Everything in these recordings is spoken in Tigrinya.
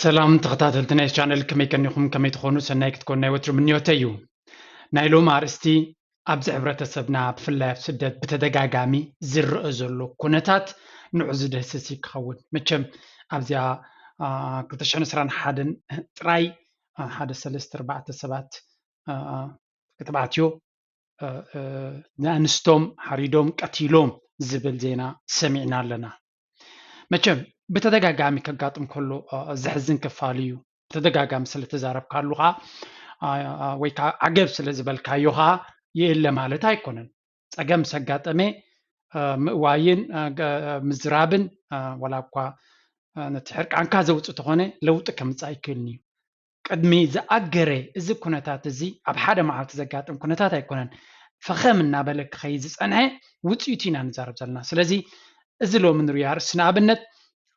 ሰላም ተኸታተልቲ ናይ ቻነል፣ ከመይ ቀኒኹም? ከመይ ትኾኑ? ሰናይ ክትኮኑ ናይ ወትሩ ምንዮተይ እዩ። ናይ ሎሚ ኣርእስቲ ኣብዚ ሕብረተሰብና፣ ብፍላይ ኣብ ስደት ብተደጋጋሚ ዝረአ ዘሎ ኩነታት ንዑ ዝድህስስ እዩ ክኸውን። መቸም ኣብዚኣ ክልተ ሽሕን ዕስራን ሓደን ጥራይ ሓደ ሰለስተ ኣርባዕተ ሰባት ተባዕትዮ ንኣንስቶም ሓሪዶም ቀቲሎም ዝብል ዜና ሰሚዕና ኣለና። መቸም ብተደጋጋሚ ከጋጥም ከሎ ዘሕዝን ክፋል እዩ። ብተደጋጋሚ ስለተዛረብካሉ ከዓ ወይ ከዓ ዓገብ ስለ ዝበልካዮ ከዓ የለ ማለት ኣይኮነን። ፀገም ሰጋጠመ ምእዋይን ምዝራብን ዋላ እኳ ነቲ ሕርቃንካ ዘውፅእ ተኾነ ለውጢ ከምፃእ ይክእልን እዩ። ቅድሚ ዝኣገረ እዚ ኩነታት እዚ ኣብ ሓደ መዓልቲ ዘጋጥም ኩነታት ኣይኮነን። ፈኸም እናበለ ክኸይድ ዝፀንሐ ውፅኢቱ ኢና ንዛረብ ዘለና። ስለዚ እዚ ሎሚ ንሪኦ ኣርእስቲ ንኣብነት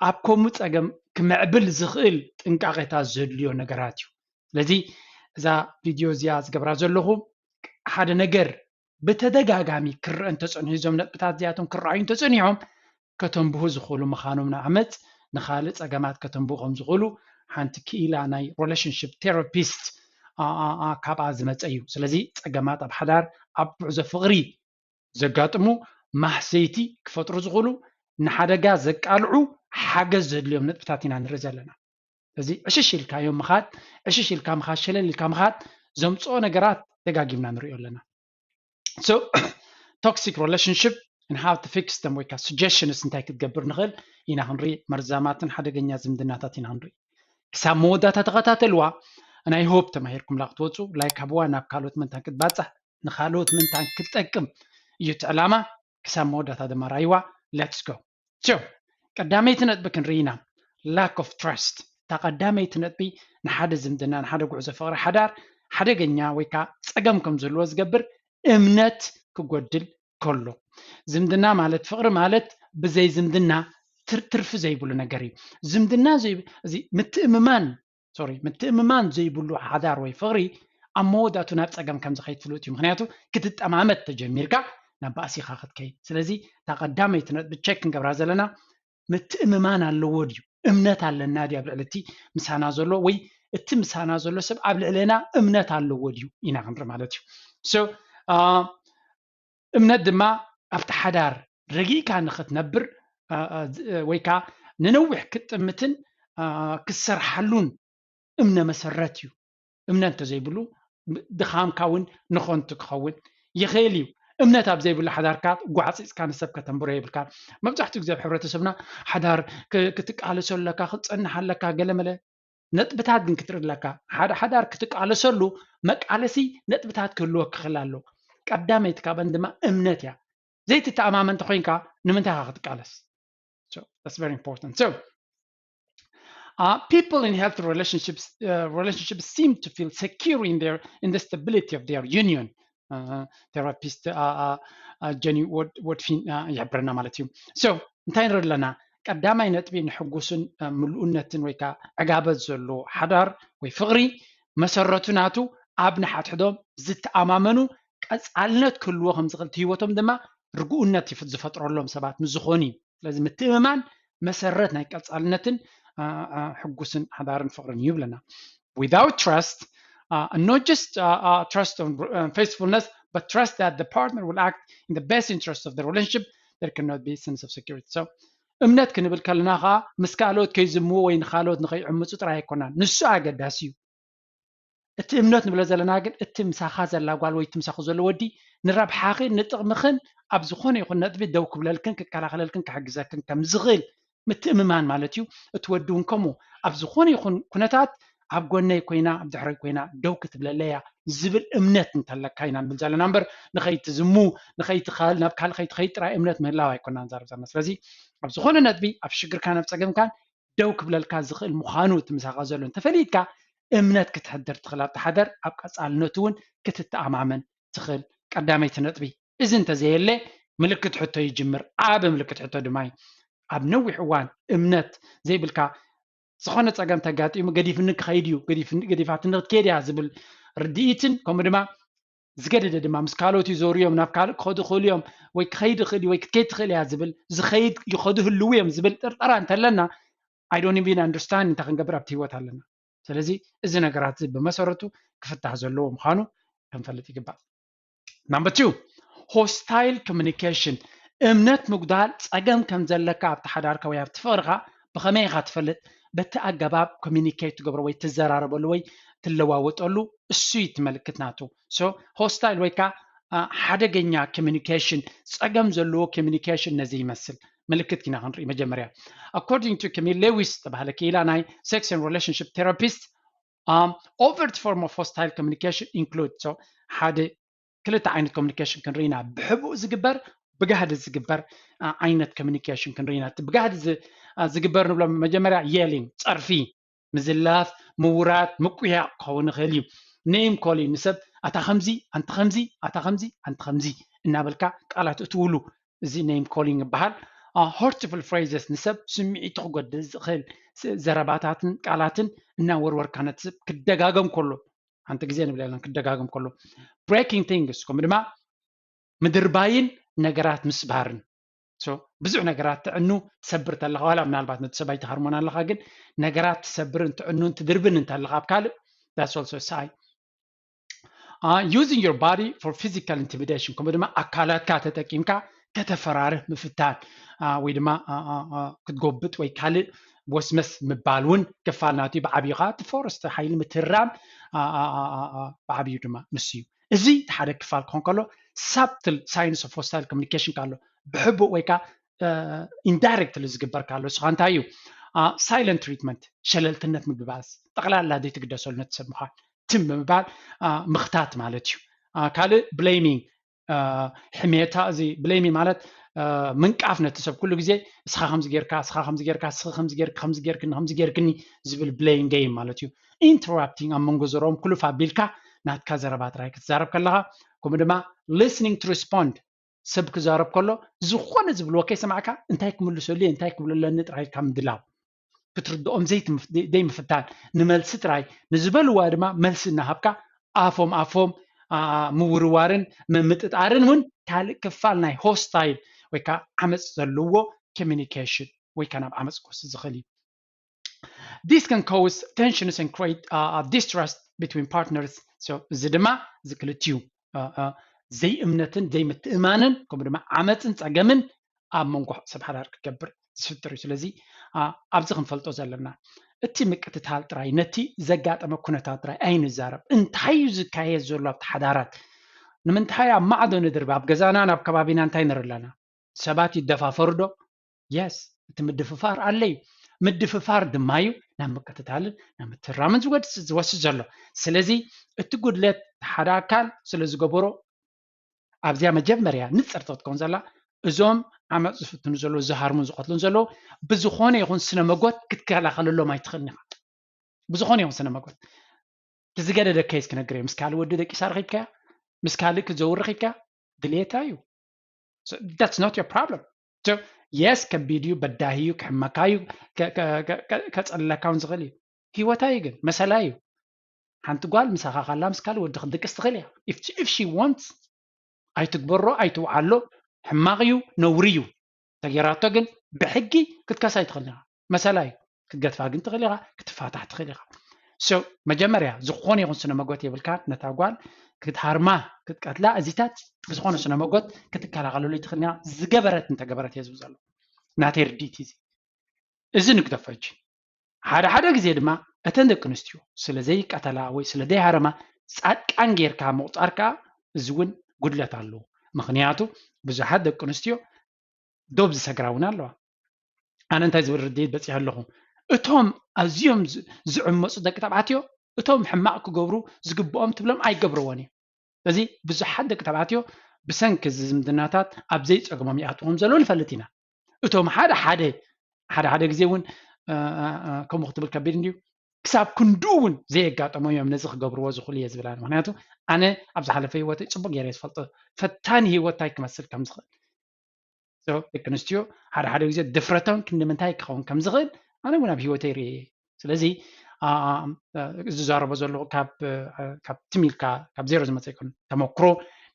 ኣብ ከምኡ ፀገም ክምዕብል ዝኽእል ጥንቃቄታት ዘድልዮ ነገራት እዩ። ስለዚ እዛ ቪድዮ እዚኣ ዝገብራ ዘለኹ ሓደ ነገር ብተደጋጋሚ ክረአ እንተፀንሑ፣ እዞም ነጥብታት እዚኣቶም ክረኣዩ እንተፀኒሖም ከተንብሁ ዝኽእሉ ምዃኖም ንዓመፅ ንኻልእ ፀገማት ከተንብሁ ከም ዝኽእሉ ሓንቲ ክኢላ ናይ ሪሌሽንሽፕ ቴራፒስት ካብኣ ዝመፀ እዩ። ስለዚ ፀገማት ኣብ ሓዳር ኣብ ጉዕዞ ፍቕሪ ዘጋጥሙ ማህሰይቲ ክፈጥሩ ዝኽእሉ ንሓደጋ ዘቃልዑ ሓገዝ ዘድልዮም ነጥብታት ኢና ንርኢ ዘለና። እዚ ዕሽሽ ኢልካዮም ምኻድ፣ ዕሽሽ ኢልካ ምኻድ፣ ሸለል ኢልካ ምኻድ ዘምፅኦ ነገራት ደጋጊምና ንሪኦ ኣለና። So toxic relationship and how to fix them ወይ ከዓ suggestions እንታይ ክትገብር ንኽእል ኢና ክንርኢ። መርዛማትን ሓደገኛ ዝምድናታት ኢና ክንርኢ። ክሳብ መወዳእታ ተኸታተልዋ። ናይ ሆፕ ተማሂርኩምላ ክትወፁ ላይክ ሃብዋ፣ ናብ ካልኦት ምንታን ክትባፃሕ ንኻልኦት ምንታን ክትጠቅም እዩ እቲ ዕላማ። ክሳብ መወዳእታ ድማ ራይዋ። Let's go። So ቀዳመይቲ ነጥቢ ክንርኢ ኢና። Lack of trust። እታ ቀዳመይቲ ነጥቢ ንሓደ ዝምድና፣ ንሓደ ጉዕዞ ፍቕሪ ሓዳር ሓደገኛ ወይ ከዓ ፀገም ከም ዘለዎ ዝገብር እምነት ክጎድል ከሎ። ዝምድና ማለት፣ ፍቕሪ ማለት ብዘይ ዝምድና ትርፊ ዘይብሉ ነገር እዩ። ዝምድና እዚ ምትእምማን ሶሪ ምትእምማን ዘይብሉ ሓዳር ወይ ፍቕሪ ኣብ መወዳእቱ ናብ ፀገም ከም ዝኸይድ ፍሉጥ እዩ። ምክንያቱ ክትጠማመት ተጀሚርካ ናብ ባእሲኻ ክትከይድ። ስለዚ እታ ቀዳመይቲ ነጥቢ ቸክ ክንገብራ ዘለና ምትእምማን ኣለዎ ድዩ? እምነት ኣለና ድዩ ኣብ ልዕሊ እቲ ምሳና ዘሎ ወይ እቲ ምሳና ዘሎ ሰብ ኣብ ልዕለና እምነት ኣለዎ ድዩ ኢና ክንርኢ ማለት እዩ። So እምነት ድማ ኣብቲ ሓዳር ረጊእካ ንኽትነብር ወይ ከዓ ንነዊሕ ክትጥምትን ክሰርሓሉን እምነ መሰረት እዩ። እምነት እንተዘይብሉ ድኻምካ እውን ንኾንቱ ክኸውን ይኽእል እዩ። እምነት ኣብ ዘይብሉ ሓዳርካ ጓዕፂፅካ ንሰብ ከተንብሮ የብልካ። መብዛሕትኡ ግዜ ኣብ ሕብረተሰብና ሓዳር ክትቃለሶ ኣለካ፣ ክትፀንሕ ኣለካ፣ ገለመለ ነጥብታት ግን ክትርኢ ኣለካ። ሓደ ሓዳር ክትቃለሰሉ መቃለሲ ነጥብታት ክህልወ ክኽእል ኣሎ። ቀዳመይቲ ካብአን ድማ እምነት እያ። ዘይትተኣማመን እንተኮይንካ ንምንታይ ኢኻ ክትቃለስ? So that's very important. So uh, people in healthy relationships uh, relationships seem to feel secure in their in the stability of their union. Uh, therapist uh, uh, uh, Jenny Woodfin uh, ይሕብረና ማለት እዩ። So እንታይ ንርኢ ኣለና? ቀዳማይ ነጥቢ ንሕጉስን ምልኡነትን ወይ ከዓ ዕጋበት ዘለዎ ሓዳር ወይ ፍቕሪ መሰረቱ ናቱ ኣብ ንሓድሕዶም ዝተኣማመኑ ቀፃልነት ክህልዎ ከም ዝኽእል ህይወቶም ድማ ርግኡነት ዝፈጥረሎም ሰባት ምስ ዝኾኑ እዩ። ስለዚ ምትእምማን መሰረት ናይ ቀፃልነትን ሕጉስን ሓዳርን ፍቕርን እዩ ይብለና። Without trust uh, and not just uh, uh, trust on uh, faithfulness but trust that the partner will act in the best interest of the relationship, there cannot be sense of security. So እምነት ክንብል ከለና ከዓ ምስ ካልኦት ከይዝምዎ ወይ ንካልኦት ንከይዕምፁ ጥራይ ኣይኮናን። ንሱ ኣገዳሲ እዩ። እቲ እምነት ንብሎ ዘለና ግን እቲ ምሳኻ ዘላ ጓል ወይ እቲ ምሳኹ ዘሎ ወዲ ንረብሓኽን ንጥቕምኽን ኣብ ዝኾነ ይኹን ነጥቢ ደው ክብለልክን ክከላኸለልክን ክሕግዘክን ከም ዝኽእል ምትእምማን ማለት እዩ። እቲ ወዲ እውን ከምኡ ኣብ ዝኾነ ይኹን ኩነታት ኣብ ጎነይ ኮይና ኣብ ድሕረይ ኮይና ደው ክትብለለይ እያ ዝብል እምነት እንተለካ ኢና ንብል ዘለና እምበር ንኸይትዝሙ ንኸይትኻል ናብ ካልእ ከይትኸይድ ጥራይ እምነት ምህላው ኣይኮና ንዛረብ ዘለና። ስለዚ ኣብ ዝኾነ ነጥቢ ኣብ ሽግርካ ናብ ፀገምካን ደው ክብለልካ ዝኽእል ምዃኑ እቲ ምሳኻ ዘሎ እንተፈሊጥካ እምነት ክትሕድር ትኽእል ኣብቲ ሓደር ኣብ ቀፃልነቱ እውን ክትተኣማመን ትኽእል ቀዳመይቲ ነጥቢ። እዚ እንተዘየለ ምልክት ሕቶ ይጅምር። ዓቢ ምልክት ሕቶ ድማ እዩ። ኣብ ነዊሕ እዋን እምነት ዘይብልካ ዝኾነ ፀገም ተጋጢሙ ገዲፍኒ ክኸይድ እዩ፣ ገዲፋትኒ ክትከይድ እያ ዝብል ርድኢትን ከምኡ ድማ ዝገደደ ድማ ምስ ካልኦት ይዞሩ እዮም፣ ናብ ካልእ ክኸዱ ይኽእሉ እዮም ወይ ክኸይድ ይኽእል እዩ ወይ ክትከይድ ትኽእል እያ ዝብል ዝኸይድ ይኸዱ ህልው እዮም ዝብል ጥርጠራ እንተለና I don't even understand እንታይ ክንገብር ኣብቲ ህይወት ኣለና። ስለዚ እዚ ነገራት እዚ ብመሰረቱ ክፍታሕ ዘለዎ ምዃኑ ክንፈልጥ ይግባእ። Number two, hostile communication። እምነት ምጉዳል ጸገም ከም ዘለካ ኣብቲ ሓዳርካ ወይ ኣብቲ ፍቕርካ ብኸመይ ኢኻ ትፈልጥ? በቲ ኣገባብ communicate ትገብሮ ወይ ትዘራረበሉ ወይ ትለዋወጠሉ እሱ እዩ እቲ ምልክት ናቱ። So hostile ወይ ከዓ ሓደገኛ communication፣ ጸገም ዘለዎ communication ነዚ ይመስል። ምልክት ኢና ክንርኢ መጀመርያ። According to Camille Lewis ዝተባህለ ክኢላ ናይ sex and relationship therapist, um, overt form of hostile communication include, so ሓደ ክልተ ዓይነት communication ክንርኢ ኢና። ብሕቡእ ዝግበር፣ ብጋህዲ ዝግበር ዓይነት communication ክንርኢ ኢና። ብጋህዲ ዝግበር ንብሎ መጀመርያ yelling፣ ጸርፊ፣ ምዝላፍ፣ ምውራድ፣ ምቁያቕ ክኸውን ይኽእል እዩ። Name calling ንሰብ ኣታ ከምዚ ኣንቲ ከምዚ ኣታ ከምዚ ኣንቲ ከምዚ እናበልካ ቃላት እትውሉ፣ እዚ name calling ይበሃል። Hurtful phrases ንሰብ ስምዒቱ ክጎድእ ዝኽእል ዘረባታትን ቃላትን እናወርወርካ ነቲ ሰብ ክደጋገም ከሎ፣ ሓንቲ ግዜ ንብል ኣለና ክደጋገም ከሎ። Breaking things ከምኡ ድማ ምድርባይን ነገራት ምስባርን። ብዙሕ ነገራት ትዕኑ ትሰብር ተለኻ ዋላ ምናልባት ነቲ ሰብ ኣይትሃርሞን ኣለኻ፣ ግን ነገራት ትሰብርን ትዕኑን ትድርብን እንተለኻ ኣብ ካልእ that's also a sign. Using your body for physical intimidation ከምኡ ድማ ኣካላትካ ተጠቂምካ ከተፈራርህ ምፍታን ወይ ድማ ክትጎብጥ ወይ ካልእ ወስመስ ምባል እውን ክፋል ናቱ ብዓብዩ ከዓ እቲ force ሓይሊ ምትራም ብዓብዩ ድማ ንሱ እዩ። እዚ ሓደ ክፋል ክኾን ከሎ subtle signs of hostile communication ኣሎ ብሕቡእ ወይ ከዓ indirectly ዝግበር ኣሎ። ንሱ እንታይ እዩ? Silent treatment፣ ሸለልትነት ምግባዝ፣ ጠቕላላ ዘይትግደሰሉ ነቲ ሰብ ምዃን፣ ትም ብምባል ምኽታት ማለት እዩ። ካልእ blaming፣ ሕሜታ፣ እዚ blaming ማለት ምንቃፍ ነቲ ሰብ ኩሉ ግዜ እስኻ ከምዚ ጌርካ፣ እስኻ ከምዚ ጌርካ፣ እስኺ ከምዚ ጌርካ፣ ከምዚ ጌርክኒ፣ ከምዚ ጌርክኒ ዝብል blame game ማለት እዩ። Interrupting ኣብ መንጎ ዘረቦም ክሉፍ ኣቢልካ ናትካ ዘረባ ጥራይ ክትዛረብ ከለኻ፣ ከምኡ ድማ listening to respond፣ ሰብ ክዛረብ ከሎ ዝኾነ ዝብልዎ ከይሰማዕካ እንታይ ክምልሰሉ እየ እንታይ ክብሉ ኣለኒ ጥራይ ኢልካ ምድላው፣ ክትርድኦም ዘይምፍታን፣ ንመልሲ ጥራይ ንዝበልዋ ድማ መልሲ እናሃብካ ኣፎም ኣፎም ምውርዋርን ምምጥጣርን እውን ካልእ ክፋል ናይ hostile ወይ ከዓ ዓመፅ ዘለዎ communication ወይ ከዓ ናብ ዓመፅ ክወስድ ዝኽእል እዩ። This can cause tensions and create distrust between partners. እዚ ድማ እዚ ክልቲኡ ዘይእምነትን ዘይምትእማንን ከምኡ ድማ ዓመፅን ፀገምን ኣብ መንጎ ሰብ ሓዳር ክገብር ዝፍጥር እዩ። ስለዚ ኣብዚ ክንፈልጦ ዘለና እቲ ምቅትታል ጥራይ ነቲ ዘጋጠመ ኩነታት ጥራይ ኣይንዛረብ። እንታይ እዩ ዝካየድ ዘሎ ኣብቲ ሓዳራት? ንምንታይ ኣብ ማዕዶ ንድርብ? ኣብ ገዛና ናብ ከባቢና እንታይ ንርኢ ኣለና? ሰባት ይደፋፈሩ ዶ? Yes፣ እቲ ምድፍፋር ኣሎ እዩ። ምድፍፋር ድማ እዩ ናብ ምቅትታልን ናብ ምትራምን ዝወስድ ዘሎ። ስለዚ እቲ ጉድለት ሓደ ኣካል ስለ ዝገበሮ ኣብዚኣ መጀመርያ ንፅርቲ ክትከውን ዘላ እዞም ዓመፅ ዝፍትኑ ዘለዉ ዝሃርሙን ዝቐትሉን ዘለዉ ብዝኾነ ይኹን ስነ መጎት ክትከላኸለሎም ኣይትኽእልን ኢኻ። ብዝኾነ ይኹን ስነ መጎት ዝገደደ case ክነግር እየ። ምስ ካልእ ወዲ ደቂሳ ረኺብካያ፣ ምስ ካልእ ክትዘውር ረኺብካያ ድሌታ እዩ። That's not your problem. Yes፣ ከቢድ እዩ፣ በዳሂ እዩ፣ ክሕመካ እዩ፣ ከፀልለካ እውን ዝኽእል እዩ። ህይወታ እዩ ግን መሰላ እዩ። ሓንቲ ጓል ምሳኻ ካላ ምስ ካልእ ወዲ ክትድቅስ ትኽእል እያ። If she wants፣ ኣይትግበሮ፣ ኣይትውዓሎ፣ ሕማቕ እዩ፣ ነውሪ እዩ። ተጌራቶ ግን ብሕጊ ክትከሳ ኣይትኽእልን ኢኻ። መሰላ እዩ። ክትገድፋ ግን ትኽእል ኢኻ፣ ክትፋታሕ ትኽእል ኢኻ። So መጀመርያ ዝኾነ ይኹን ስነ መጎት የብልካ፣ ነታ ጓል ክትሃርማ ክትቀትላ እዚታት ብዝኾነ ስነ መጎት ክትከላኸለሉ ኣይትኽእልን ኢኻ። ዝገበረት እንተገበረት እየ ዝብል ዘሎ ናተይ ርድኢት እዚ። እዚ ንግደፎ ሕጂ። ሓደ ሓደ ግዜ ድማ እተን ደቂ ኣንስትዮ ስለ ዘይቀተላ ወይ ስለ ዘይሃረማ ፃድቃን ጌርካ ምቑፃር ከዓ እዚ እውን ጉድለት ኣለዎ። ምኽንያቱ ብዙሓት ደቂ ኣንስትዮ ዶብ ዝሰግራ እውን ኣለዋ። ኣነ እንታይ ዝብል ርድኢት በፂሐ ኣለኹ? እቶም ኣዝዮም ዝዕመፁ ደቂ ተባዕትዮ እቶም ሕማቕ ክገብሩ ዝግብኦም ትብሎም ኣይገብርዎን እዮም። ስለዚ ብዙሓት ደቂ ተባዕትዮ ብሰንኪ እዚ ዝምድናታት ኣብ ዘይፀገሞም ይኣትዎም ዘለዉ ንፈልጥ ኢና። እቶም ሓደ ሓደ ሓደ ሓደ ግዜ እውን ከምኡ ክትብል ከቢድ እንድዩ። ክሳብ ክንድኡ እውን ዘየጋጠሞ እዮም ነዚ ክገብርዎ ዝኽእሉ እየ ዝብል ኣነ። ምክንያቱ ኣነ ኣብ ዝሓለፈ ህይወተይ ፅቡቅ ገይረ ዝፈልጦ ፈታኒ ህይወት እንታይ ክመስል ከም ዝኽእል። ደቂ ኣንስትዮ ሓደ ሓደ ግዜ ድፍረተን ክንዲ ምንታይ ክኸውን ከም ዝኽእል ኣነ እውን ኣብ ህይወተይ ርእየ። ስለዚ ዝዛረቦ ዘለኹ ካብ ትም ኢልካ ካብ ዜሮ ዝመፀ ይኮን፣ ተመክሮ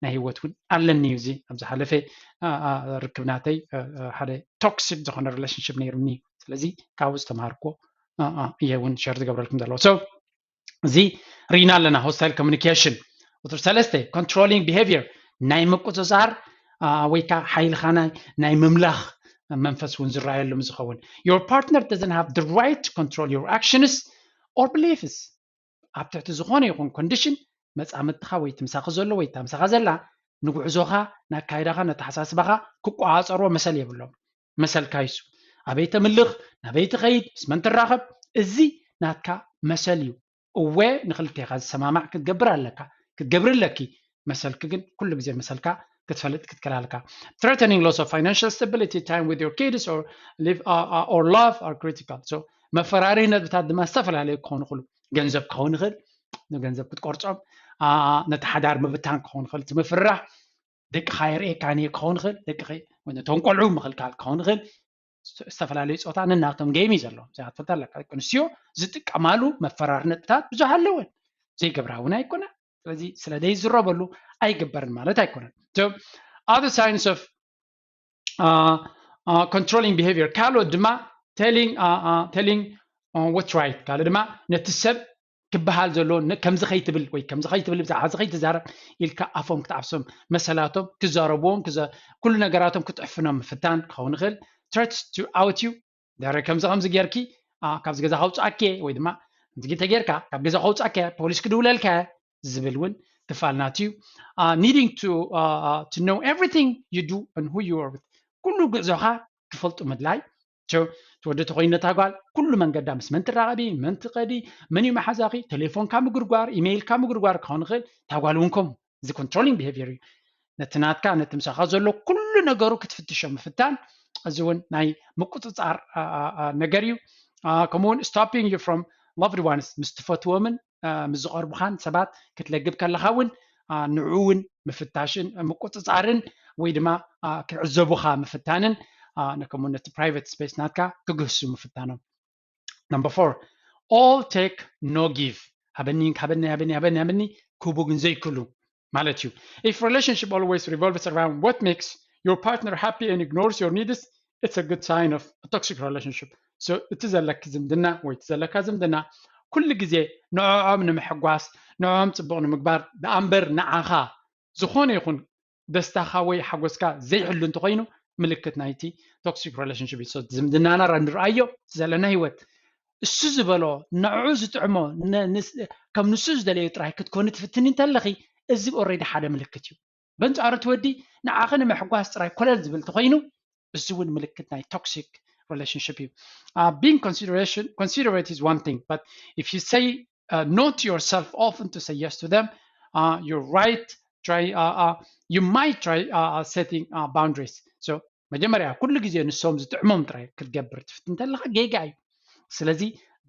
ናይ ህይወት እውን ኣለኒ እዩ። እዚ ኣብ ዝሓለፈ ርክብ ናተይ ሓደ ቶክሲክ ዝኾነ ሪሌሽንሽፕ ነይሩኒ። ስለዚ ካብኡ ዝተምሃርኮ እየ እውን ሸር ዝገብረልኩም ዘለዎ። So እዚ ርኢና ኣለና። Hostile communication። ቁፅሪ ሰለስተ፣ controlling behavior፣ ናይ ምቁፅፃር ወይ ከዓ ሓይልኻ ናይ ምምላኽ መንፈስ እውን ዝረኣየሎም ዝኸውን። Your partner doesn't have the right to control your actions or beliefs። ኣብ ትሕቲ ዝኾነ ይኹን ኮንዲሽን መፃምድትኻ ወይ ትምሳኺ ዘሎ ወይ እታ ምሳኻ ዘላ ንጉዕዞኻ፣ ንኣካይዳኻ፣ ነተሓሳስባኻ ክቆፃፀርዎ መሰል የብሎም። መሰልካ ይሱ ኣበይ ተምልኽ፣ ናበይ ትኸይድ፣ ምስ መን ትራኸብ፣ እዚ ናትካ መሰል እዩ። እወ ንክልቴኻ ዝሰማማዕ ክትገብር ኣለካ፣ ክትገብር ኣለኪ። መሰልኪ ግን ኩሉ ግዜ መሰልካ ክትፈልጥ ክትክእል ኣለካ። Threatening loss of financial stability, time with your kids or live uh, uh, or love are critical. So መፈራርሂ ነጥብታት ድማ ዝተፈላለዩ ክኾኑ ይኽእሉ። ገንዘብ ክኸውን ይኽእል፣ ንገንዘብ ክትቆርጾም፣ ነቲ ሓዳር ምብታን ክኸውን ይኽእል፣ እቲ ምፍርራሕ ደቅኻ የርእየካን እየ ክኸውን ይኽእል፣ ደቅኺ ነቶም ቆልዑ ምኽልካል ክኸውን ይኽእል። ዝተፈላለዩ ፆታ ነናቶም ጌም እዩ ዘለዎም። እዚኣ ትፈልጥ ኣለካ። ደቂ ኣንስትዮ ዝጥቀማሉ መፈራርሂ ነጥብታት ብዙሕ ኣለወን። ዘይገብራ እውን ኣይኮነን። ስለዚ ስለ ዘይዝረበሉ ኣይግበርን ማለት ኣይኮነን። Other signs of controlling behavior ካልኦት ድማ telling telling what's right ካልእ ድማ ነቲ ሰብ ክበሃል ዘሎ ከምዚ ከይትብል ወይ ከምዚ ከይትብል ብዛዕባ እዚ ከይትዛረብ ኢልካ ኣፎም ክትዓብሶም መሰላቶም ክዛረብዎም ኩሉ ነገራቶም ክትዕፍኖም ምፍታን ክኸውን ይኽእል። Threats to out you ዳረ ከምዚ ከምዚ ጌርኪ ካብዚ ገዛ ከውፅኣኪ ወይ ድማ ከምዚ ተጌርካ ካብ ገዛ ከውፅኣኪ ፖሊስ ክድውለልካ ዝብል እውን ክፋል ናት እዩ። Needing to to know everything you do and who you are with ኩሉ ጉዕዞኻ ክፈልጡ ምድላይ። ትወዲ ተኮይኑ ነታ ጓል ኩሉ መንገዳ ምስ መን ትራኸቢ፣ መን ትኸዲ፣ መን እዩ መሓዛኺ፣ ቴሌፎንካ ምግርጓር፣ ኢሜይልካ ምግርጓር ክኸውን ይኽእል። እታ ጓል እውን ከምኡ። እዚ controlling behavior እዩ። ነቲ ናትካ ነቲ ምሳኻ ዘሎ ኩሉ ነገሩ ክትፍትሾ ምፍታን፣ እዚ እውን ናይ ምቁፅፃር ነገር እዩ። ከምኡውን stopping you from loved ones ምስ ትፈትዎምን ምስ ዝቐርቡኻን ሰባት ክትለግብ ከለኻ እውን ንዕኡ እውን ምፍታሽን ምቁፅፃርን ወይ ድማ ክዕዘቡኻ ምፍታንን ከምኡ ነቲ private space ናትካ ክግህሱ ምፍታኖም። Number four, all take no give። ሃበኒ ሃበኒ ሃበኒ ሃበኒ ሃበኒ ክቡ ግን ዘይክሉ ማለት እዩ። If relationship always revolves around what makes your partner happy and ignores your needs, it's a good sign of a toxic relationship. So እቲ ዘለኪ ዝምድና ወይ እቲ ዘለካ ዝምድና ኩሉ ግዜ ንዕኦም ንምሕጓስ ንዕኦም ፅቡቕ ንምግባር ደኣ እምበር ንዓኻ ዝኾነ ይኹን ደስታኻ ወይ ሓጎስካ ዘይሕሉ እንተኮይኑ ምልክት ናይቲ toxic relationship እዩ። ዝምድናና ንርኣዮ ዘለና ህይወት እሱ ዝበሎ ንዕኡ ዝጥዕሞ ከም ንሱ ዝደለዮ ጥራይ ክትኮኒ ትፍትኒ እንተለኺ እዚ already ሓደ ምልክት እዩ። በንጻሩ እቲ ወዲ ንዓኺ ንምሕጓስ ጥራይ ኮለል ዝብል እንተኮይኑ እዚ እውን ምልክት ናይ toxic relationship እዩ። Being consideration considerate is one thing, but if you say no to yourself often to say yes to them, you're right try you might try setting boundaries. So መጀመርያ ኩሉ ግዜ ንሶም ዝጥዕሞም ጥራይ ክትገብር ትፍትን እንተለካ ጌጋ እዩ። ስለዚ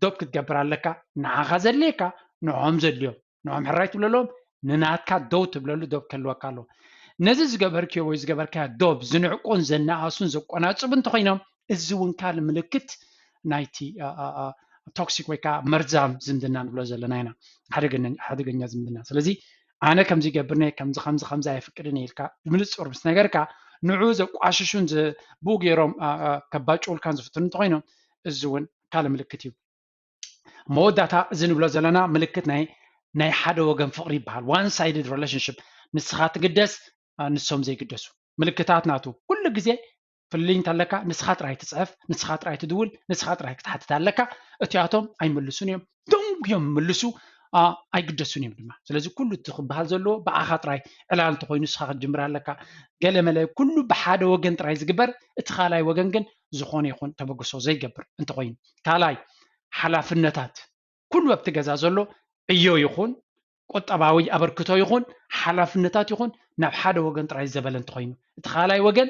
ዶብ ክትገብር ኣለካ። ንዓኻ ዘድልየካ ንዖም ዘድልዮም ንዖም ሕራይ ትብለሎም ንናትካ ደው ትብለሉ ዶብ ከልወካ ኣለዎ። ነዚ ዝገበርክዮ ወይ ዝገበርካዮ ዶብ ዝንዕቁን ዘነኣሱን ዘቆናጽቡ እንተኮይኖም እዚ እውን ካልእ ምልክት ናይቲ toxic ወይ ከዓ መርዛም ዝምድና ንብሎ ዘለና ኢና። ሓደገኛ ዝምድና። ስለዚ ኣነ ከምዚ ይገብር እየ ከምዚ ከምዚ ከምዚ ኣየፍቅድን እየ ኢልካ ብምንፁር ምስ ነገርካ ንዑ ዘቋሽሹን ብኡ ገይሮም ከባጭውልካን ዝፍትኑ እንተኮይኖም እዚ እውን ካልእ ምልክት እዩ። መወዳእታ እዚ ንብሎ ዘለና ምልክት ናይ ናይ ሓደ ወገን ፍቅሪ ይበሃል። One sided relationship። ንስኻ ትግደስ ንሶም ዘይግደሱ ምልክታት ናቱ ኩሉ ግዜ ፍልልይ እንተለካ ንስኻ ጥራይ ትፅሕፍ፣ ንስኻ ጥራይ ትድውል፣ ንስኻ ጥራይ ክትሓትት ኣለካ። እቲኣቶም ኣይምልሱን እዮም። ደንጉዮም ምልሱ ኣይግደሱን እዮም ድማ። ስለዚ ኩሉ እቲ ክበሃል ዘለዎ ብኣኻ ጥራይ ዕላል እንተኮይኑ ንስኻ ክትጅምር ኣለካ። ገለመለ ኩሉ ብሓደ ወገን ጥራይ ዝግበር እቲ ካልኣይ ወገን ግን ዝኾነ ይኹን ተበግሶ ዘይገብር እንተኮይኑ። ካልኣይ ሓላፍነታት ኩሉ ኣብቲ ገዛ ዘሎ ዕዮ ይኹን ቁጠባዊ ኣበርክቶ ይኹን ሓላፍነታት ይኹን ናብ ሓደ ወገን ጥራይ ዘበለ እንተኮይኑ እቲ ካልኣይ ወገን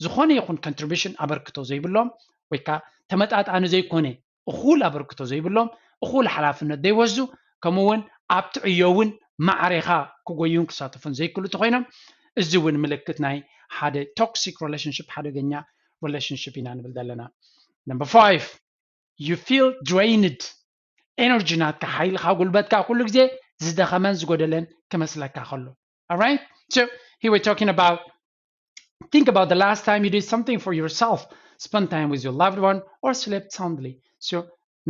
ዝኾነ ይኹን contribution ኣበርክቶ ዘይብሎም ወይ ከዓ ተመጣጣኒ ዘይኮነ እኹል ኣበርክቶ ዘይብሎም እኹል ሓላፍነት ዘይወስዱ ከምኡ እውን ኣብቲ ዕዮ እውን ማዕሬኻ ክጎዩን ክሳተፉን ዘይክሉ እንተኮይኖም እዚ እውን ምልክት ናይ ሓደ toxic relationship ሓደገኛ relationship ኢና ንብል ዘለና። Number five, you feel drained. Energy ናትካ ሓይልካ ጉልበትካ ኩሉ ግዜ ዝደኸመን ዝጎደለን ክመስለካ ከሎ። Alright? So here we're talking about think about the last time you did something for yourself. spend time with your loved one, or slept soundly. So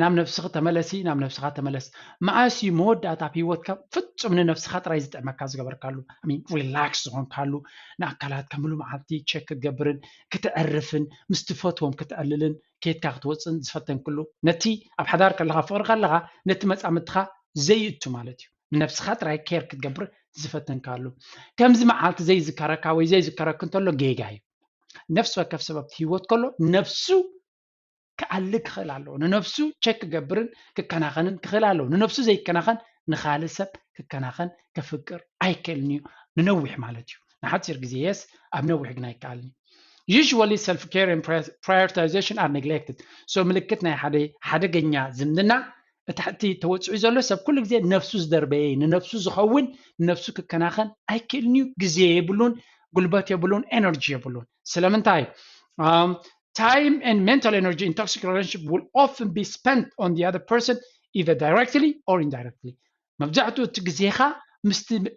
ናብ ነብስኺ ተመለሲ፣ ናብ ነብስኻ ተመለስ። መኣስ እዩ መወዳእታ ኣብ ህይወትካ ፍጹም ንነብስኻ ጥራይ ዝጥዕመካ ዝገበርካሉ? I mean relax ዝኾንካሉ፣ ንኣካላትካ ሙሉ መዓልቲ ቸክ ክትገብርን ክተዕርፍን ምስ ትፈትዎም ክትዕልልን ኬድካ ክትወፅን ዝፈተንክሉ፣ ነቲ ኣብ ሓዳር ከለኻ ፍቕሪ ከለኻ ነቲ መጻምድትኻ ዘይእቱ ማለት እዩ። ንነብስኻ ጥራይ ኬር ክትገብር ዝፈተንካሉ። ከምዚ መዓልቲ ዘይዝከረካ ወይ ዘይዝከረክ እንተሎ ጌጋ እዩ። ነፍሲ ወከፍ ሰብ ኣብቲ ህይወት ከሎ ነብሱ ክኣሊ ክኽእል ኣለዎ። ንነብሱ ቸክ ክገብርን ክከናኸንን ክኽእል ኣለዎ። ንነብሱ ዘይከናኸን ንኻልእ ሰብ ክከናኸን ከፍቅር ኣይክእልን እዩ ንነዊሕ ማለት እዩ። ንሓፂር ግዜ የስ፣ ኣብ ነዊሕ ግን ኣይከኣልን እዩ። Usually self care and prioritization are neglected. So ምልክት ናይ ሓደ ሓደገኛ ዝምድና እቲ ሕቲ ተወፅኡ ዘሎ ሰብ ኩሉ ግዜ ነብሱ ዝደርበየ ንነብሱ ዝኸውን ንነብሱ ክከናኸን ኣይክእልን እዩ። ግዜ የብሉን፣ ጉልበት የብሉን፣ ኤነርጂ የብሉን። ስለምንታይ? Time and mental energy in toxic relationship will often be spent on the other person, either directly or indirectly. መብዛሕትኡ እቲ ግዜኻ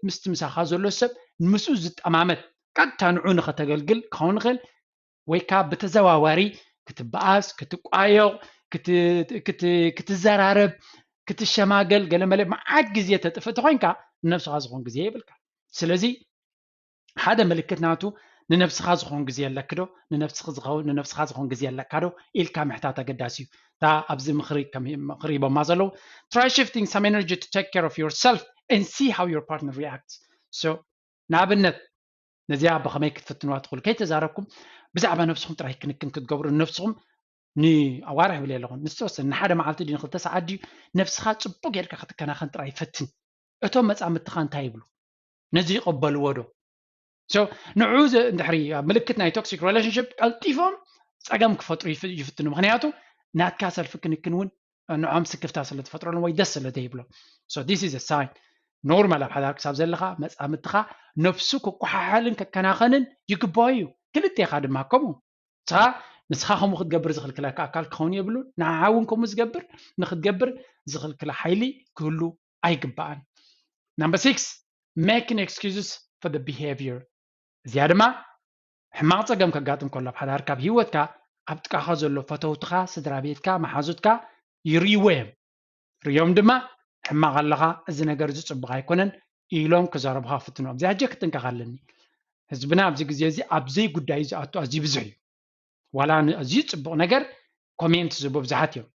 ምስቲ ምሳኻ ዘሎ ሰብ ምስኡ ዝጠማመት ቀጥታ ንዑ ንኸተገልግል ክኸውን ይኽእል፣ ወይ ከዓ ብተዘዋዋሪ ክትበኣስ፣ ክትቋየቕ፣ ክትዘራረብ፣ ክትሸማገል ገለ መለ መዓት ግዜ ተጥፍእ ተኮይንካ ንነብስኻ ዝኾን ግዜ የብልካ። ስለዚ ሓደ ምልክት ናቱ ንነብስኻ ዝኾን ግዜ ኣለክ ዶ? ንነብስኻ ዝኾን ግዜ ኣለካ ዶ ኢልካ ምሕታት ኣገዳሲ እዩ። እታ ኣብዚ ምኽሪ ከም ምኽሪ ሂቦማ ዘለዉ try shifting some energy to take care of yourself and see how your partner reacts. So ንኣብነት ነዚኣ ብኸመይ ክትፍትንዋ ትኽእሉ ከይተዛረብኩም ብዛዕባ ነብስኹም ጥራይ ክንክን ክትገብሩ ንነብስኹም ንኣዋርሕ ብል ኣለኹም ንዝተወሰነ ንሓደ መዓልቲ ድዩ ንክልተ ሰዓት ድዩ ነብስኻ ፅቡቅ ጌርካ ክትከናኸን ጥራይ ፈትን። እቶም መጻምድትኻ እንታይ ይብሉ? ነዚ ይቕበልዎ ዶ? So ንዑ እንድሕሪ ምልክት ናይ ቶክሲክ ሪሌሽንሽፕ ቀልጢፎም ፀገም ክፈጥሩ ይፍትኑ። ምክንያቱ ናትካ ሰልፊ ክንክን እውን ንዖም ስክፍታ ስለ ትፈጥረሎም ወይ ደስ ስለ ዘይብሎም። So this is a sign. ኖርማል ኣብ ሓዳር ክሳብ ዘለኻ መጻምድትኻ ነብሱ ክቆሓሓልን ከከናኸንን ይግባኦ እዩ። ክልቴኻ ድማ ከምኡ። ንስኻ ንስኻ ከምኡ ክትገብር ዝኽልክለካ ኣካል ክኸውን የብሉን። ንዓኻ እውን ከምኡ ዝገብር ንክትገብር ዝኽልክላ ሓይሊ ክህሉ ኣይግባኣን። Number six, making excuses for the behavior. እዚኣ ድማ ሕማቕ ጸገም ከጋጥም ከሎ ኣብ ሓዳርካ ኣብ ህይወትካ ኣብ ጥቃኻ ዘሎ ፈተውትኻ ስድራ ቤትካ መሓዙትካ ይርእይዎ እዮም። ርእዮም ድማ ሕማቕ ኣለኻ፣ እዚ ነገር እዚ ጽቡቕ ኣይኮነን ኢሎም ክዛረቡኻ ክፍትኑ እዮም። እዚኣ ሕጂ ክጥንቀቕ ኣለኒ። ህዝብና ኣብዚ ግዜ እዚ ኣብ ዘይጉዳዩ ዝኣቱ ኣዝዩ ብዙሕ እዩ። ዋላ ንኣዝዩ ጽቡቕ ነገር ኮሜንት ዝህቡ ብዙሓት እዮም።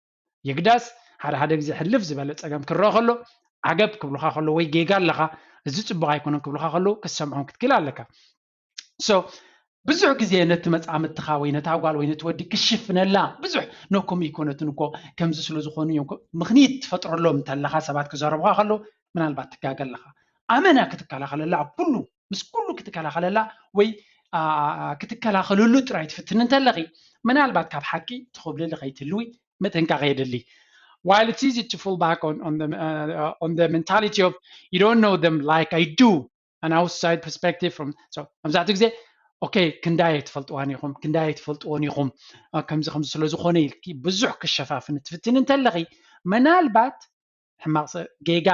የግዳስ ሓደ ሓደ ግዜ ሕልፍ ዝበለ ጸገም ክረአ ከሎ ዓገብ ክብሉኻ ከሎ ወይ ጌጋ ኣለኻ እዚ ጽቡቕ ኣይኮነን ክብሉኻ ከሎ ክትሰምዖም ክትክእል ኣለካ። So ብዙሕ ግዜ ነቲ መጻምድትኻ ወይ ነታ ጓል ወይ ነቲ ወዲ ክሽፍነላ ብዙሕ ነኩም ይኮነትን እኮ ከምዚ ስለ ዝኾኑ እዮም ምኽኒት ትፈጥረሎም እንተለኻ ሰባት ክዛረቡኻ ከሎ ምናልባት ትጋገ ኣለኻ። ኣመና ክትከላኸለላ ኣብ ኩሉ ምስ ኩሉ ክትከላኸለላ ወይ ክትከላኸልሉ ጥራይ ትፍትን እንተለኺ ምናልባት ካብ ሓቂ ትኹብልሊ ከይትህልዊ ምጥንቃቕ የድሊ። While it's easy to fall back on, on, the, uh, on the mentality of you don't know them like I do, an outside perspective from so መብዛሕትኡ ግዜ ኦኬ ክንዳይ ትፈልጥዋን ኢኹም ክንዳይ ትፈልጥዎን ኢኹም ከምዚ ከምዚ ስለ ዝኾነ ኢልኪ ብዙሕ ክሸፋፍን ትፍትን እንተለኺ ምናልባት ሕማቕ ጌጋ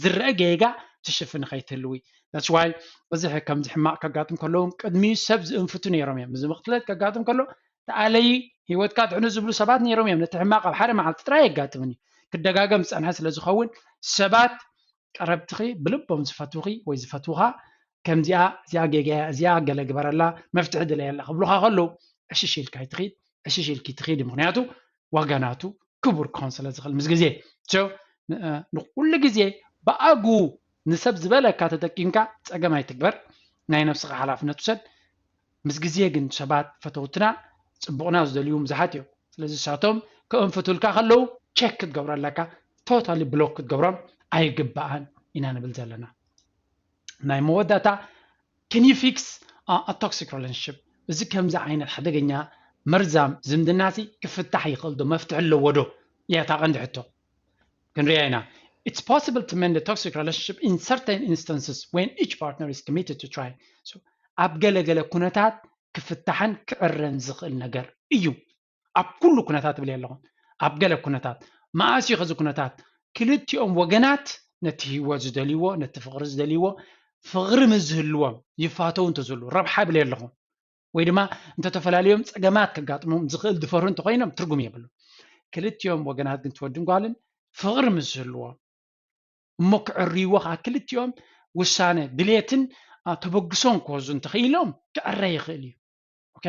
ዝረአ ጌጋ ትሽፍን ከይትህልዊ that's why እዚ ከምዚ ሕማቕ ከጋጥም ከለውን ቅድሚኡ ሰብ ዝእንፍቱ ነይሮም እዮም እዚ ምኽትለት ከጋጥም ከሎ ተኣለይ ህይወትካ ትሕኑ ዝብሉ ሰባት ነይሮም እዮም ነቲ ሕማቕ ኣብ ሓደ መዓልቲ ጥራይ የጋጥምን እዩ ክደጋገም ዝፀንሐ ስለ ዝኸውን ሰባት ቀረብትኺ ብልቦም ዝፈትውኺ ወይ ዝፈትውኻ ከምዚኣ እዚኣ ጌጋ እዚኣ ገለ ግበረላ መፍትሒ ድለየላ ክብሉኻ ከለዉ ዕሽሽ ኢልካ ይትኺድ ዕሽሽ ኢልኪ ትኺድ ምክንያቱ ዋጋ ናቱ ክቡር ክኾን ስለ ዝኽእል ምስ ግዜ ንኩሉ ግዜ ብኣግኡ ንሰብ ዝበለካ ተጠቂምካ ፀገም ኣይትግበር ናይ ነብስኻ ሓላፍነት ውሰድ ምስ ግዜ ግን ሰባት ፈተውትና ፅቡቕና ዝደልዩ ብዙሓት እዮም ስለዚ ንሳቶም ከእንፍቱልካ ከለዉ ቸክ ክትገብሮ ኣለካ ቶታሊ ብሎክ ክትገብሮም ኣይግባኣን ኢና ንብል ዘለና ናይ መወዳእታ can you fix a toxic relationship እዚ ከምዚ ዓይነት ሓደገኛ መርዛም ዝምድናሲ ክፍታሕ ይኽእል ዶ መፍትሒ ኣለዎ ዶ እያ እታ ቀንዲ ሕቶ ክንሪኣ ኢና It's possible to mend a toxic relationship in certain instances when each partner is committed to trying. So ኣብ ገለገለ ኩነታት ክፍታሕን ክዕረን ዝኽእል ነገር እዩ። ኣብ ኩሉ ኩነታት እብል ኣለኹ። ኣብ ገለ ኩነታት መኣስ እዩ ከዚ ኩነታት ክልቲኦም ወገናት ነቲ ህይወት ዝደልይዎ ነቲ ፍቕሪ ዝደልይዎ ፍቕሪ ምስ ዝህልዎም ይፋተው እንተዝህሉ ረብሓ እብል ኣለኹ። ወይ ድማ እንተተፈላለዮም ፀገማት ከጋጥሞም ዝኽእል ድፈሩ እንተኮይኖም ትርጉም የብሉ። ክልቲኦም ወገናት ግን ትወድን ጓልን ፍቕሪ ምስ ዝህልዎም እሞ ክዕርይዎ ከዓ ክልቲኦም ውሳነ ድሌትን ተበግሶን ክወዙ እንተኽኢሎም ክዕረ ይኽእል እዩ። ኦኬ፣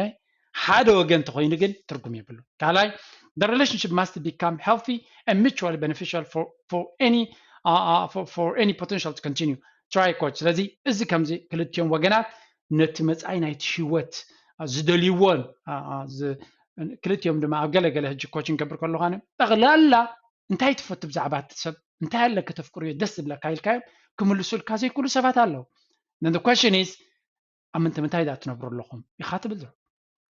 ሓደ ወገን ተኮይኑ ግን ትርጉም የብሉ። ካልኣይ the relationship must become healthy and mutually beneficial for, for any uh, uh, for, for any potential to continue try coach ስለዚ እዚ ከምዚ ክልቲኦም ወገናት ነቲ መፃኢ ናይቲ ህይወት ዝደልይዎን ክልቲኦም ድማ ኣብ ገለገለ ሕጂ ኮች ንገብር ከለኳ ጠቕላላ እንታይ ትፈቱ ብዛዕባ እቲ ሰብ እንታይ ኣለካ ተፍቅርዮ ደስ ዝብለካ ኢልካዮም ክምልሱልካ ዘይክእሉ ሰባት ኣለዉ። The question is ኣብ ምንታይ ምንታይ ዳ ትነብሩ ኣለኹም ኢኻ ትብል ዘሎ።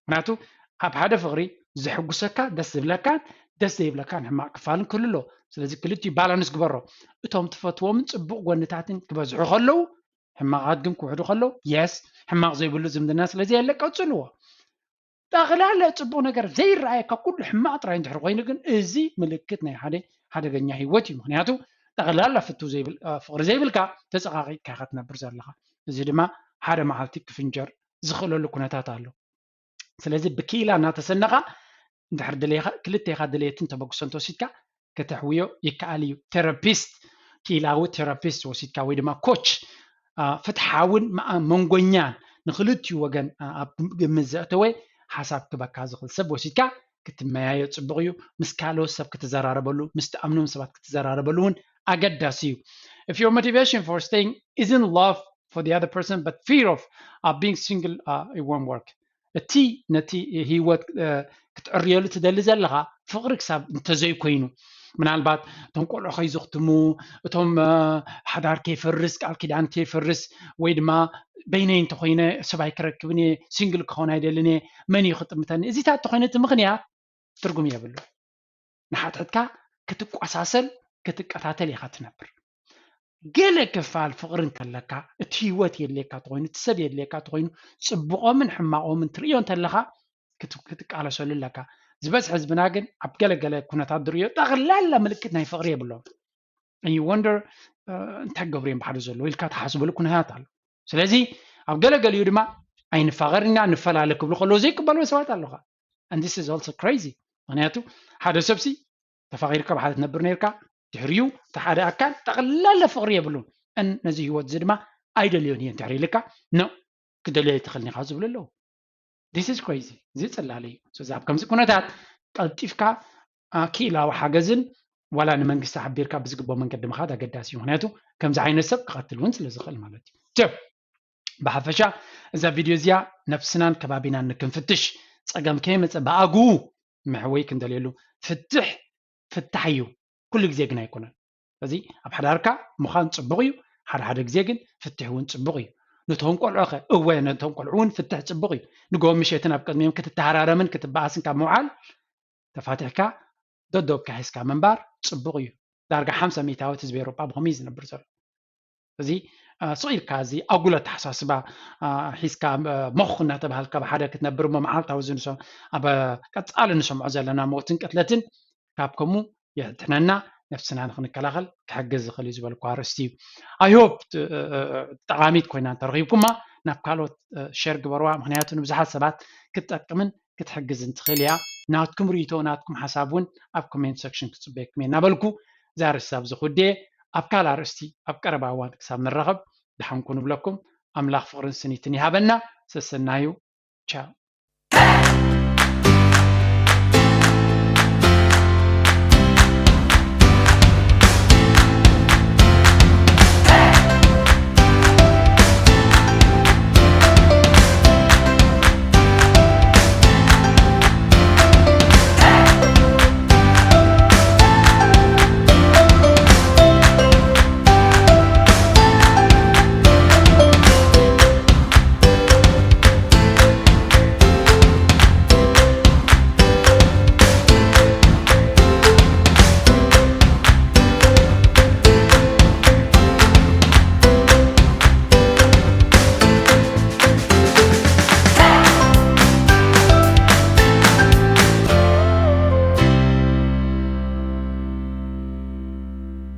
ምክንያቱ ኣብ ሓደ ፍቕሪ ዘሕጉሰካ ደስ ዝብለካን ደስ ዘይብለካን ሕማቕ ክፋልን ክህሉ ኣለዎ። ስለዚ ክልቲኡ ባላንስ ግበሮ። እቶም ትፈትዎምን ፅቡቕ ጎንታትን ክበዝሑ ከለዉ ሕማቓት ግን ክውሕዱ ከለዉ የስ ሕማቕ ዘይብሉ ዝምድና ስለዚ የለ ቀፅልዎ። ጠቕላላ ፅቡቕ ነገር ዘይረኣየካ ኩሉ ሕማቕ ጥራይ እንድሕር ኮይኑ ግን እዚ ምልክት ናይ ሓደ ሓደገኛ ህይወት እዩ። ምክንያቱ ጠቕላላ ፍቱ ፍቕሪ ዘይብልካ ተፀቃቂጥካ ኢካ ትነብር ዘለካ። እዚ ድማ ሓደ መዓልቲ ክፍንጀር ዝኽእለሉ ኩነታት ኣሎ። ስለዚ ብክኢላ እናተሰነኻ እንድሕር ድሌኻ ክልቴኻ ድሌትን ተበግሶን ተወሲድካ ከተሕውዮ ይከኣል እዩ። ቴራፒስት ክኢላዊ ቴራፒስት ወሲድካ ወይ ድማ ኮች ፍትሓውን መንጎኛን ንክልቲኡ ወገን ኣብ ግምት ዘእተወ ሓሳብ ክበካ ዝኽእል ሰብ ወሲድካ ክትመያዮ ፅቡቕ እዩ። ምስ ካልኦት ሰብ ክትዘራረበሉ ምስ ትኣምኖም ሰባት ክትዘራረበሉ እውን ኣገዳሲ እዩ። If your motivation for staying isn't love for the other person but fear of uh, being single uh, it won't work. እቲ ነቲ ህይወት ክትዕርየሉ ትደሊ ዘለኻ ፍቕሪ ክሳብ እንተዘይኮይኑ ምናልባት እቶም ቆልዑ ከይዘኽትሙ እቶም ሓዳር ከይፈርስ ቃል ኪዳን ከይፈርስ ወይ ድማ በይነይ እንተኮይነ ሰብኣይ ክረክብን እየ ሲንግል ክኸውን ኣይደልን እየ መን እዩ ክጥምተኒ እዚታት እንተኮይነ እቲ ምክንያት ትርጉም የብሉ። ንሓትሕትካ ክትቋሳሰል ክትቀታተል ኢኻ ትነብር። ገለ ክፋል ፍቕሪ እንተለካ እቲ ህይወት የድልየካ ተኮይኑ እቲ ሰብ የድልየካ ተኮይኑ ፅቡቆምን ሕማቆምን ትርእዮ እንተለካ ክትቃለሰሉ ኣለካ። ዝበዝሕ ህዝብና ግን ኣብ ገለገለ ኩነታት ዝርእዮ ጠቕላላ ምልክት ናይ ፍቕሪ የብሎም። You wonder እንታይ ገብሩ እዮም ብሓደ ዘለዉ ኢልካ ትሓስበሉ ኩነታት ኣሎ። ስለዚ ኣብ ገለገሊኡ ድማ ኣይንፋቐር ኢና ንፈላለ ክብሉ ከለዉ ዘይቅበልዎ ሰባት ኣለካ። And this is also crazy። ምክንያቱ ሓደ ሰብሲ ተፋቒርካ ብሓደ ትነብር ነርካ ድሕሪኡ እቲ ሓደ ኣካል ጠቕላላ ፍቕሪ የብሉን and ነዚ ህይወት እዚ ድማ ኣይደልዮን እየ እንድሕር ኢልካ no ክደልዮ ኣይትኽእልን ኢኻ ዝብሉ ኣለዉ። This is crazy። እዚ ፅላለ እዩ። ስለዚ ኣብ ከምዚ ኩነታት ቀልጢፍካ ክኢላዊ ሓገዝን ዋላ ንመንግስቲ ሓቢርካ ብዝግብኦ መንገዲ ምኻድ ኣገዳሲ እዩ። ምክንያቱ ከምዚ ዓይነት ሰብ ክቐትል እውን ስለ ዝኽእል ማለት እዩ። ብሓፈሻ እዛ ቪድዮ እዚኣ ነብስናን ከባቢናን ንክንፍትሽ ፀገም ከይመፀ ብኣግኡ መሕወይ ክንደልየሉ ፍትሕ ፍታሕ እዩ። ኩሉ ግዜ ግን ኣይኮነን። ስለዚ ኣብ ሓዳርካ ምዃን ፅቡቕ እዩ። ሓደ ሓደ ግዜ ግን ፍትሕ እውን ፅቡቕ እዩ። ነቶም ቆልዑ ከ እወ ነቶም ቆልዑ እውን ፍትሕ ፅቡቕ እዩ። ንጎ ምሸትን ኣብ ቅድሚኦም ክትተሃራረምን ክትበኣስን ካብ ምውዓል ተፋቲሕካ ደዶብካ ሒዝካ ምንባር ፅቡቕ እዩ። ዳርጋ ሓምሳ ሚእታዊት ህዝቢ ኤሮጳ ብኸምኡ እዩ ዝነብር ዘሎ። እዚ ስቕ ኢልካ እዚ ኣጉል ኣተሓሳስባ ሒዝካ ሞኽ እናተባሃልካ ብሓደ ክትነብር እሞ መዓልታዊ እዚ ኣብ ቀፃሊ ንሰምዖ ዘለና ሞትን ቅትለትን ካብ ከምኡ የድሕነና ነብስና ንክንከላኸል ክሕግዝ ዝኽእል እዩ ዝበልኩ ኣርእስቲ እዩ። I hope ጠቓሚት ኮይና እንተረኺብኩማ ናብ ካልኦት ሸር ግበርዋ። ምክንያቱ ንብዙሓት ሰባት ክትጠቅምን ክትሕግዝን ትኽእል እያ። ናትኩም ርእይቶ ናትኩም ሓሳብ እውን ኣብ ኮሜንት ሰክሽን ክፅበየኩም እየ እናበልኩ እዛ ኣርእስቲ ኣብዚ ክውድየ ኣብ ካልእ ኣርእስቲ ኣብ ቀረባ እዋን ክሳብ ንራኸብ ደሓን ኩኑ እብለኩም። ኣምላኽ ፍቕርን ስኒትን ይሃበና። ሰሰናዩ። ቻው።